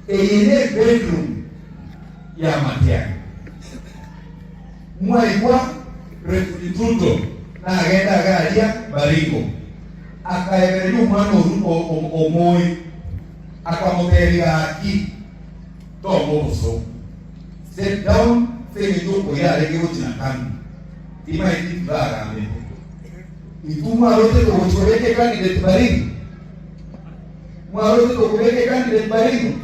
Eye ne bedroom ya Matiang'i. Mwaigwa Refuge Ruto nagenda iga aria Baringo akaebereria omwana o Moi akamotebia gaki toma obosongo step down ase eng'encho okoira arenge gochia na KANU timaeti tibagambete intwe mwaroche togochi kobeka ecandidate Baringo mwaroche tokobeka ecandidate Baringo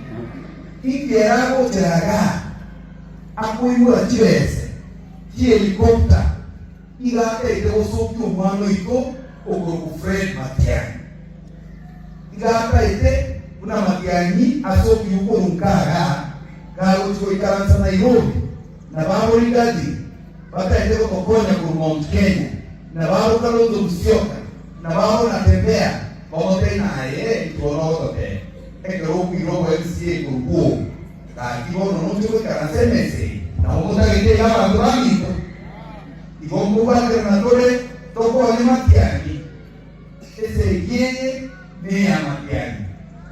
inki ere agochera igaa akoigora chibese chi'helicopter iga ataete gosokia omwana oito okorokwa Fred Matiang'i. Iga ataete buna Matiang'i asokigwe korwa nkagaa gagochia goikaransa Nairobi na babo Rigathi bataete gotokonya korwa Mount Kenya na babo Kalonzo Musyoka na babo Natembeya bamotebie naye intwe bono ogototebia ekero okoira obo MCA korwa oo. Gaki bono noche goikaransa emesa eye, nabo motagete iga abanto baminto? Igo nkobwaterana tore tokonye matiang'i, esegi eye neya matiang'i.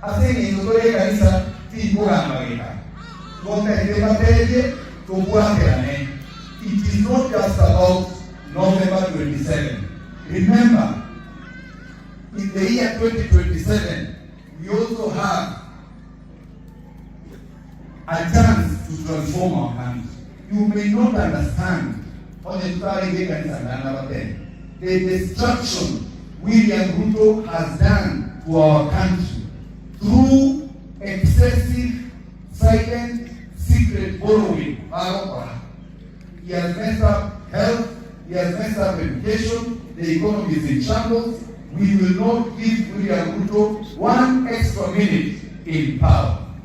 Ase engencho tore ekanisa tinkogamba geka. Igo ntagete mbatebie tobwaterane. It is not just about November 27. Remember, in the year 2027 we also have a chance to transform our country. You may not understand onye totarenge ekanisa ng'a nabatebe the destruction William Ruto has done to our country through excessive silent secret borrowing bagokora. He has messed up health, he has messed up education, the economy is in shambles. We will not give William Ruto one extra minute in power.